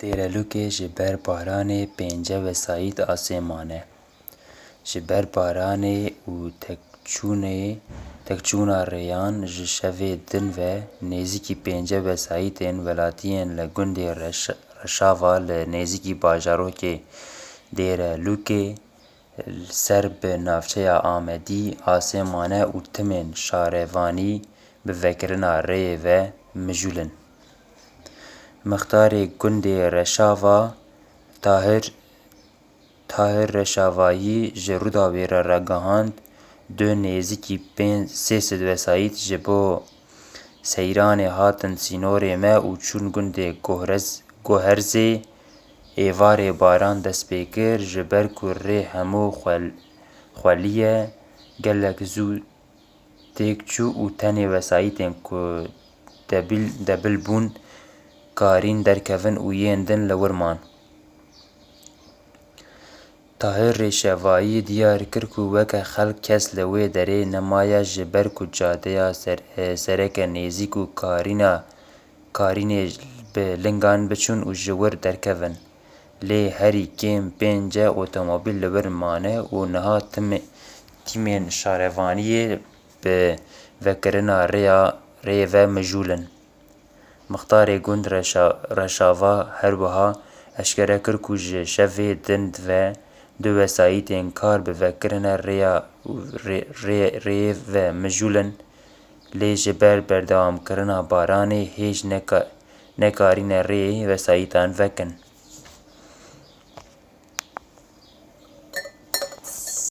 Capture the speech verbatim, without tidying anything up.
Dêrelûkê ji ber baranê pênce wesayît asê mane. Ji ber baranê û tekçûnê, tekçûna rêyan ji şevê din ve nêzîkî pênce wesayîtên welatiyên li gundê Reş-, Reşava li nêzîkî bajarokê Dêrelûkê li ser bi navçeya Amedî asê mane û timên şarevanî bi vekirina rêyê ve mijûl in. Mixtarê gundê Reşava Tahir, Tahir Reşavayî ji Rûdawê re ragihand, du nêzîkî pênc sê sed wesayît ji bo seyranê hatin sînorê me û çûn gundê Gohrez-, Goherzê. Êvarê baran dest pê kir, ji ber ku rê hemû xwel-, xwelî ye, gelek zû têk çû û tenê wesayîtên ku debil, debil bûn karîn derkevin û yên din li wir man. Tahir Rêşevayî diyar kir ku weke xelk kes li wê derê nemaye, ji ber ku cadeya ser, e, sereke nêzîk û karîna, karînê bi lingan biçûn û ji wir derkevin. Lê herî kêm pênce otomobîl li wir mane û niha timê-, tîmên şarevaniyê bi vekirina rêya, rêyê ve mijûl in. Mixtarê gund Reşa-, Reşava her wiha eşkere kir ku ji şevê din ve du wesayîtên kar bi vekirine rêya, rê-, rê-, rêyê ve mijûl in, lê ji ber berdewamkirina baranê hêj neka-, nekarîne rêyê wesayîtan vekin.